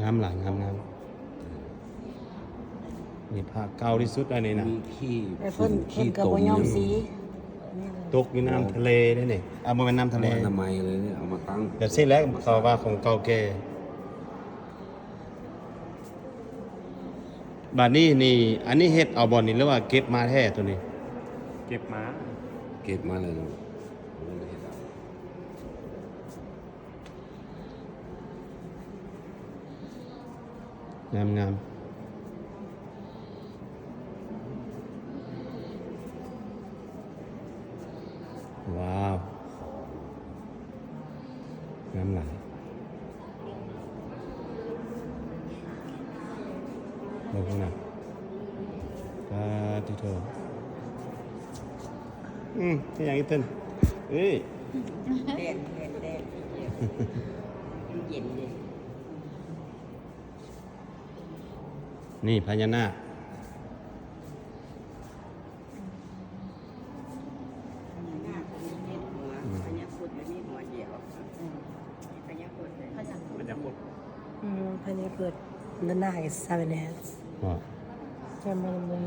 ງາມຫຼາຍ ງາມໆ. ນີ້ພະເກົ່າທີ່ສຸດອັນນີ້ນະ. ມີຂີ້ ແຕ່ເພິ່ນ ຝຸ່ນ ເພິ່ນກໍບໍ່ຍອມສີ. ຕົກຢູ່ນ້ຳທະເລເດ້ນີ້. ອ່າ ບໍ່ແມ່ນນ້ຳທະເລ. ບໍ່ອະນາໄມເລີຍນີ້ ເອົາມາຕັ້ງ ແບບຊີ້ແຫຼະ ເຂົາວ່າຂອງເກົ່າແກ່. ບາດນີ້ນີ້ ອັນນີ້ເຮັດເອົາບໍ່ນີ້ ຫຼືວ່າເກັບມາແທ້ໂຕນີ້? ເກັບມາ ເກັບມາເລີຍເນາະ. ງາມໆ. ວ້າວ ງາມຫຼາຍ. ເບິ່ງພຸ້ນນະ ປາດຕິໂທ. ອືມ ເຮັດຫຍັງອີກເພິ່ນ? ເອີຍ ແດດ ແດດ ແດດ ເຢັນເດ້. ນີ້ພະຍານາກ. ພະຍານາກບໍ່ມີເຈັດຫົວ. ອືມ ພະຍາຄຸດມີຫົວດຽວ. ອືມ ພະຍາຄຸດເລີຍ ພະຍາຄຸດ. ອືມ ພະຍາຄຸດ The Nine Seven Heads ບໍ່? ຈຳບໍ່ໄດ້.